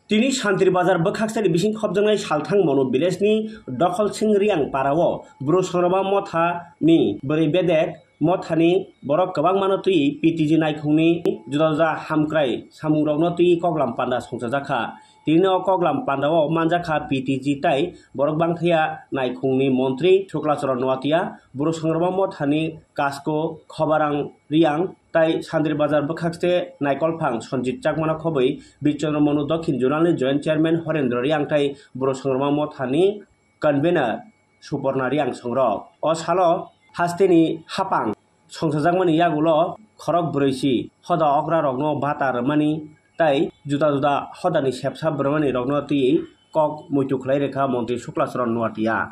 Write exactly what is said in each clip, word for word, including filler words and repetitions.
Tini Santri Bazar bwkhaksani bising khopjaknai Salthang Monu village ni Dokhol Sing Riang para o Bru Songroma Motha ni bwrwi bedek Motha ni borok kwbangma no twi P T G naikhung ni juda juda hamkrai samung rok no twi koklam panda songchajak kha. Tini o koklam panda o manjak kha P T G tai borok bangthaya naikhung ni montri Shukla Charan Noatia, Bru Songroma Motha ni Kasko Khobarang Riang, tai Santri Bazar bwkhakste Naikolphang Sanjit Chakmano khobwi Birchandra Monu Dokhin Zonalni Joint Chairman Horendra Riang tai Bru Songroma Mothani Convener Suporna Riang songrok. O salo hasteni hapang songsajakmani yagulo khorok brwichi hoda okrarokno bata rwmani tai juda juda hodani sepsa brwmani rokno twiwi kok muitu khlai rwkha Montri Shukla Charan Noatia.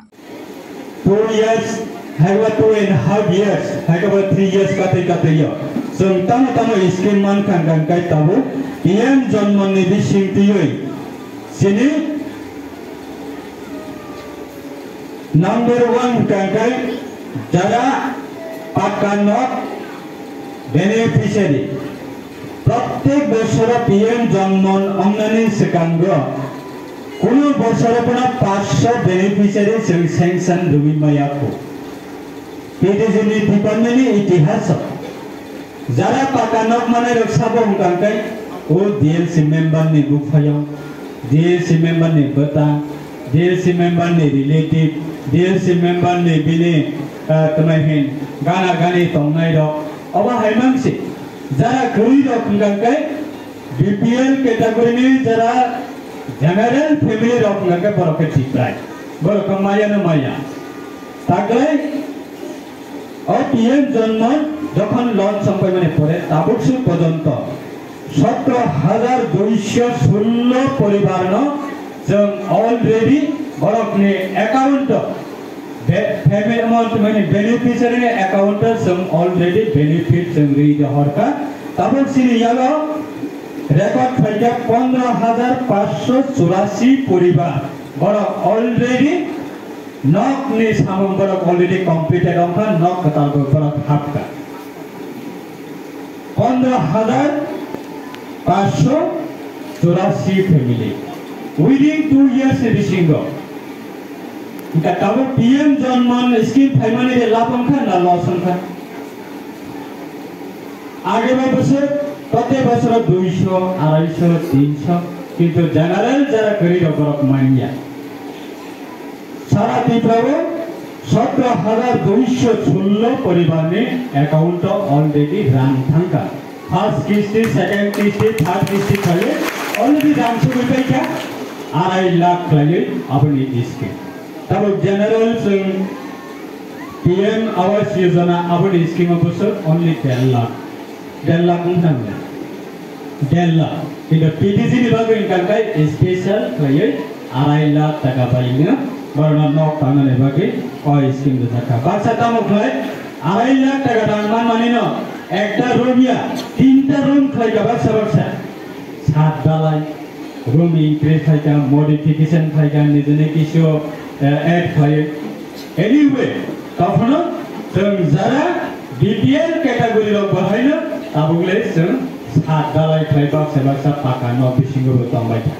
Two years, haiba two and half years, haiba three years katwi katwi yo. Chwng tamo tamo scheme mankha hwnkha hwnkhe tabuk P M Janman ni bising twiwi chini number one hwnkha hwnkhe jara pakka nok beneficiary. Prottek bosoro P M Janman wngnani swkango kuno bosoro bono paanch sho beneficiary chwng sanction rwui maya kho. P T G ni department ni itihaso jara paka nok manai rok sabo hwnkha hwnkhe o D L C member ni buphaiyung, D L C member ni bwta, D L C member ni relative, D L C member ni bini, ah, twmai hin gana gani tongnai rok. Obo hai mang se jara kwrwi rok hwnkha hwnkhe B P L category ni jara general family rok hwnkha hwnkhe borok khe tiprai. Borok khe maya no maya. Taklai o P M Janman jokhon launch wngpaimani pore tabuk se porjonto sotro hajar duisho sullo poribar no chwng already borokni account o be-, payment amount mani beneficiary ni account o chwng already benefit chwng rwi de horkha. Tabuk chini yago record khaikha pondro hajar paanch sho churasi poribar borok already Nokni samung borok already completed wngkha, nok kwtal bo borok hapkha. Pondro hajar paanch sho churasi family. Within two years ni bisingo. Hwnkhe tabuk P M Janman scheme phaimani de labh wngkha na loss wngkha? Ageba bosor, prottek bosor duisho, araisho, tinsho, kintu general jara kwrwi rok borok manya. Sara Tripura o sotro hajar duisho sullo poribar ni account o already rang thangkha. First kisti, second kisti, third kisti khlaiwi already rang sogwi paikha, arai lakh khlaiwi aboni scheme. Tabuk general chwng P M Awas Yojana aboni scheme o bosor only der lakh. Der lakh wngkha na? Der lakh. Kintu P T G ni bagwi wngkha khe special khlaiwi arai lakh taka bai no borokno nok tangnani bagwi o scheme rijak kha. Baksa tamo khlai arai lakh taka rang manmani no ekta room ya tinta room khlai kha baksa baksa. Sat dalai, room increase khlai kha, modification khlai kha, nijini kisu, eh, add khlai. Anyway, tokhono chwng jara B P L category rok bahaino tabuk le chwng sat dalai khlai baksa baksa paka nok bisingo bo tongbai kha.